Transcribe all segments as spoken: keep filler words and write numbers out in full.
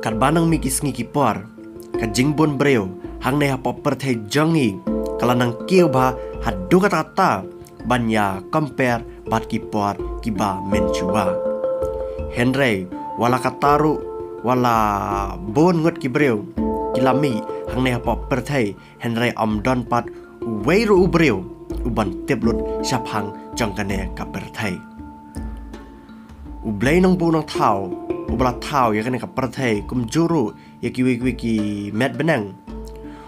Katba nang mih ki sngi ki por, ka jingbun briew hangne hapoh pyrthei jong ngi ka la nang kiew bha haduh katta katta ban ïa compare bad ki por kiba mynshuwa. Hynrei wat la katta ruh, wat la bun ngut ki briew ki la mih hangne hapoh pyrthei, hynrei ym don pat uwei ruh u briew uban tip lut shaphang jong kane ka pyrthei. U Blei Nongbuh Nongthaw uba la thaw ïa kane ka pyrthei kumjuh ruh ïa kiwei kiwei ki met bneng,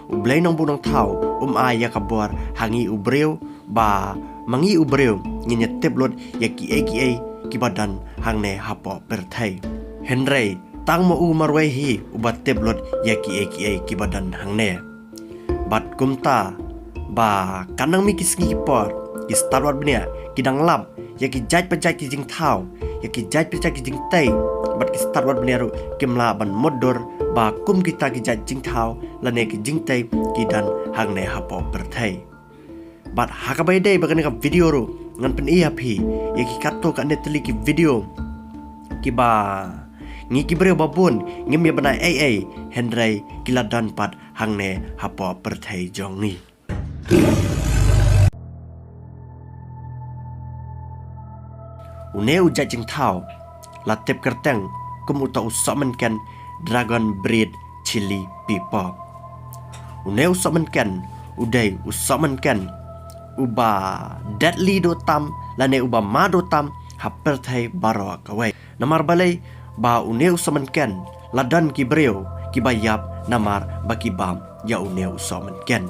U Blei Nongbuh Nongthaw um ai ïa ka bor ha ngi u briew ba ma ngi u briew ngin ïa tip lut ïa kiei kiei kiba don hangne hapoh pyrthei. Hynrei tang ma u marwei hi uba tip lut ïa kiei kiei kiba don hangne. Bad kumta ba kan nang mih ki sngi ki por, ki stad wad bniah ki dang lap ïa ki jait pa jait ki jingthaw, ïa ki jait pa jait ki jingtei, bad ki stad wad bniah ruh kim lah ban mutdur ba kum kita ki jait jingthaw lane ki jingtei ki don hangne hapoh pyrthei. Bad ha kaba ïadei bad kane ka video ruh ngan pyni ïa phi ïa ki katto katne tylli ki video kiba ngi ki briew ba bun ngim ïa bnai ei ei, hynrei ki la don pat hangne hapoh pyrthei jong ngi. Une u jait jingthaw la tip kyrteng kum uta u sohmynken dragon breed chili pepper. Une u sohmynken u dei u sohmynken uba deadly duh tam lane uba ma duh tam ha pyrthei baroh kawei. Namar balei? Ba une u sohmynken la don ki briew kiba ïap namar ba ki bam ïa une u sohmynken.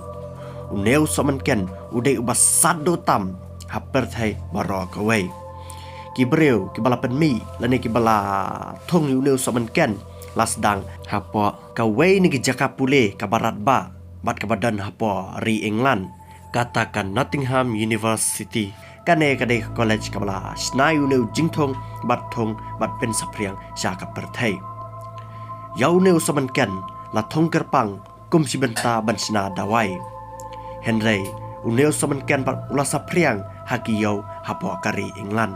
Une u sohmynken u dei uba sat duh tam ha pyrthei baroh kawei. Ki briew kiba la pynmih lane kiba la thung ïa une u sohmynken la sdang hapoh kawei na ki jaka pule kaba radbah bad kaba don hapoh ri England, kata ka Nottingham University. Kane ka dei ka college kaba la shna ïa une u jingthung bad thung bad pynsaphriang sha ka pyrthei. Ïa une u sohmynken la thung kyrpang kum shi bynta ban shna dawai. Hynrei une u sohmynken pat u la saphriang ha ki ïew hapoh ka ri England.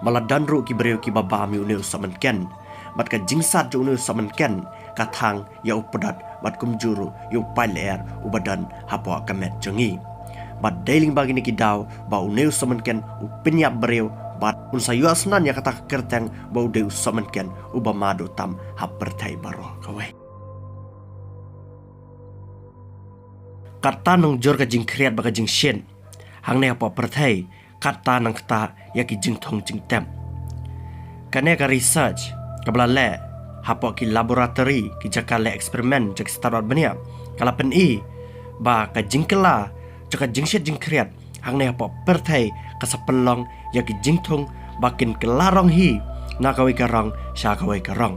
Ma la don ruh ki briew kiba bam ïa une u sohmynken. Bad ka jingsat jong une u sohmynken ka thang ïa u pdot bad kumjuh ruh ïa u paidlyer uba don hapoh ka met jong ngi. Bad dei lyngba kine ki daw ba une u sohmynken u pynïap briew bad un sa ïoh snan ïa kata ka kyrteng ba u dei u sohmynken uba ma duh tam ha pyrthei baroh kawei. Katta nang jur ka jingkhriat bad ka jingshit hangne hapoh pyrthei, katta nang ktah ïa ki jingthung jingtep. Kane ka research kaba la leh hapoh ki laboratory, ki jaka leh experiment jong ki stad wad bniah, ka la pyni ba ka jingkylla jong ka jingshit jingkhriat hangne hapoh pyrthei ka sa pynlong ïa ki jingthung ba kin kylla rong hi na kawei ka rong sha kawei ka rong.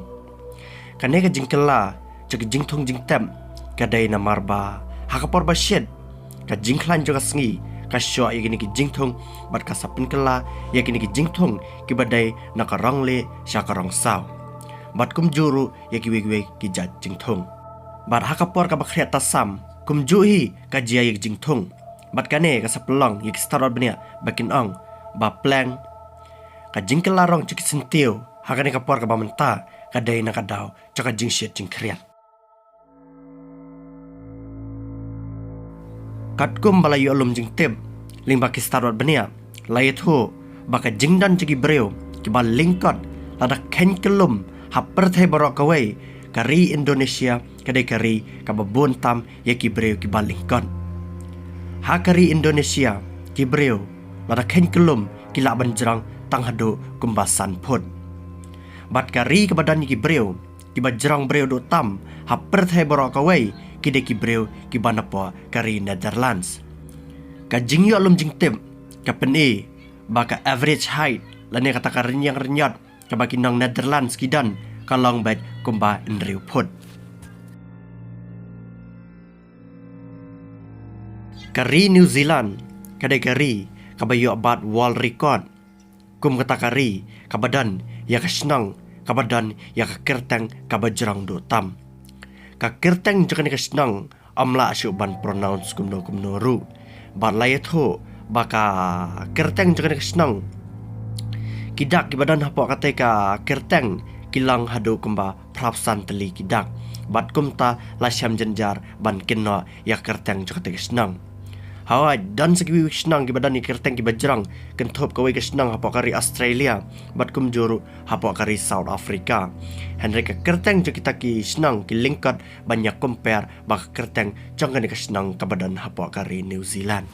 Kane ka jingkylla jong ka jingthung jingtep ka dei namar ba ha ka por ba shit, ka jingkhlaiñ jong ka sngi ka shoh ïa kine ki jingthung bad ka sa pynkylla ïa kine ki jingthung kiba dei na ka rong lieh sha ka rong saw. Bad kumjuh ruh ïa kiwei kiwei ki jait jingthung. Bad ha ka por kaba khriat tasam kumjuh hi ka jia ïa ki jingthung. Bad kane ka sa pynlong ïa ki stad wad bniah ba kin ong ba pleng ka jingkylla rong jong ki syntiew ha kane ka por kaba mynta ka dei na ka daw jong ka jingshit jingkhriat. Katkum ba la ïoh lum jingtip lyngba ki stad wad bniah, la ïathuh ba ka jingdon jong ki briew kiba lyngkot lada kheiñ kyllum ha pyrthei baroh kawei, ka ri Indonesia ka dei ka ri kaba bun tam ïa ki briew kiba lyngkot. Ha ka ri Indonesia ki briew lada kheiñ kyllum ki lah ban jrong tang haduh kumba san phut. Bad ka ri kaba don ïa ki briew kiba jrong briew duh tam ha pyrthei baroh kawei ki dei ki briew kiba napoh ka ri Netherlands. Ka jingïoh lum jingtip ka pyni ba ka average height lane kata ka rynïeng rynïot kaba ki nong Netherlands ki don ka long beit kumba hynriew phut. Ka ri New Zealand ka dei ka ri kaba ïoh bat world record kum kata ka ri kaba don ïa ka shnong kaba don ïa ka kyrteng kaba jrong duh tam. Ka kyrteng jong kane ka shnong ym lah shuh ban pronounce kumno kumno ruh. Bad la ïathuh ba ka kyrteng jong kane ka shnong, ki dak kiba don hapoh katei ka kyrteng ki long haduh kumba phra phew san tylli ki dak. Bad kumta la shem jynjar ban kynnoh ïa ka kyrteng jong kata ka shnong. Hooid, don sa kiwei ki shnong kiba don ïa ka kyrteng kiba jrong, kynthup kawei ka shnong hapoh ka ri Australia bad kumjuh ruh hapoh ka ri South Africa. Hynrei ka kyrteng jong kita ki shnong ki lyngkot ban ïa compare bad ka kyrteng jong kane ka shnong kaba don hapoh ka ri New Zealand.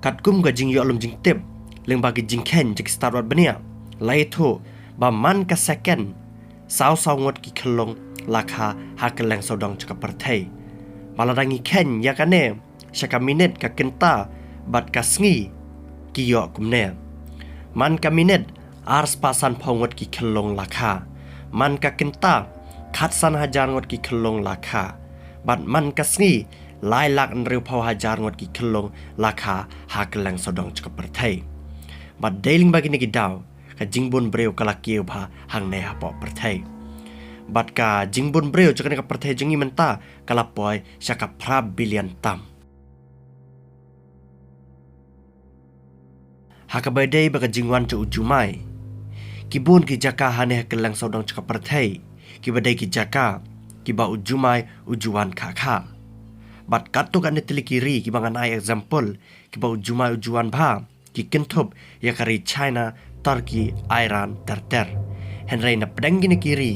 Katkum ka jingïoh lum jingtip lyngba ki jingkheiñ jong ki stad wad bniah, la ïathuh ba man ka second, saw saw ngut ki khyllung la kha ha kylleng sawdong jong ka pyrthei. Ba lada ngi kheiñ ïa kane sha ka minit, ka kynta bad ka sngi, ki ïoh kumne: man ka minit, ar spah san phew ngut ki khyllung la kha. Man ka kynta, khatsan hajar ngut ki khyllung la kha. Bad man ka sngi, lai lak hynriew phew hajar ngut ki khyllung la kha ha kylleng sawdong jong ka pyrthei. Bad dei lyngba kine ki daw, ka jingbun briew ka la kiew bha hangne hapoh pyrthei. Bad ka jingbun briew jong kane ka pyrthei jong ngi mynta ka la poi sha ka phra billion tam. Ha kaba ïadei bad ka jingwan jong u jumai, ki bun ki jaka hangne ha kylleng sawdong jong ka pyrthei kiba dei ki jaka kiba u jumai u ju wan kha kha. Bad katto katne tylli ki ri kiba ngan ai example kiba u jumai u ju wan bha, ki kynthup ïa ka ri China, Turkey, Iran ter ter. Hynrei na pdeng kine ki ri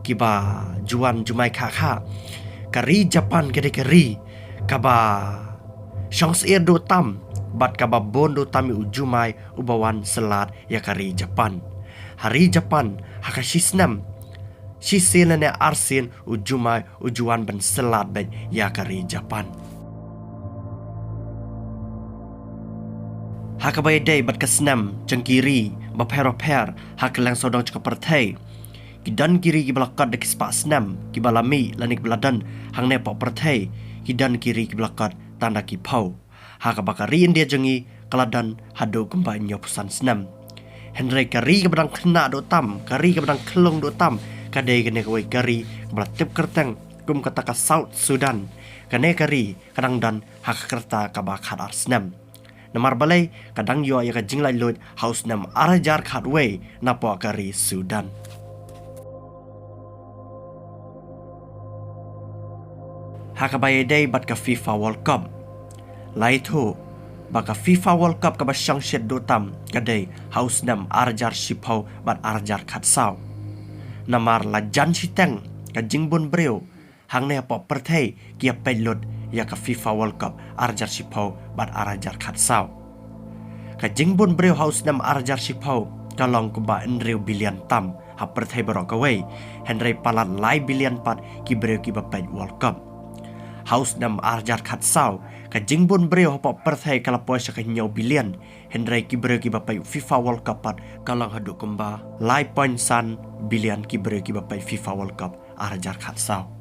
kiba ju wan jumai kha kha, ka ri Japan ka dei ka ri kaba shong syier duh tam bad kaba bun duh tam ïa u jumai uba wan syllat ïa ka ri Japan. Ha ri Japan, ha ka shi snem, shisien lane arsien u jumai u ju wan ban syllat beit ïa ka ri Japan. Ha kaba ïadei bad ka snem jong ki ri bapher bapher ha kylleng sawdong jong ka pyrthei, ki don ki ri kiba la kot da ki spah snem kiba la mih lane kiba la don hangne hapoh pyrthei, ki don ki ri kiba la kot tang da ki phew. Ha kaba ka ri India jong ngi ka la don haduh kumba hynñiew phew san snem. Hynrei ka ri kaba dang khynnah duh tam, ka ri kaba dang khyllung duh tam, ka dei kane kawei ka ri kaba la tip kyrteng kum kata ka South Sudan. Kane ka ri ka dang don ha ka rta kaba khat ar snem. Namar balei? Ka dang ïoh ïa ka jinglaitluid ha u snem ar hajar khatwei napoh ka ri Sudan. Ha kaba ïadei bad ka FIFA World Cup, la ïathuh ba ka FIFA World Cup kaba shong shit duh tam ka dei ha u snem ar hajar shiphew bad ar hajar khatsaw. Namar la jan shiteng ka jingbun briew hangne hapoh pyrthei ki ïa peit lut ïa ka FIFA World Cup ar hajar shiphew bad ar hajar khatsaw. Ka jingbun briew ha u snem ar hajar shiphew ka long kumba hynriew billion tam ha pyrthei baroh kawei, hynrei palat lai billion pat ki briew kiba peit World Cup. Ha u snem ar hajar khatsaw, ka jingbun briew hapoh pyrthei ka la poi sha ka hynñiew billion, hynrei ki briew kiba peit FIFA World Cup pat ka long haduh kumba lai point san billion ki briew kiba peit FIFA World Cup ar hajar khatsaw.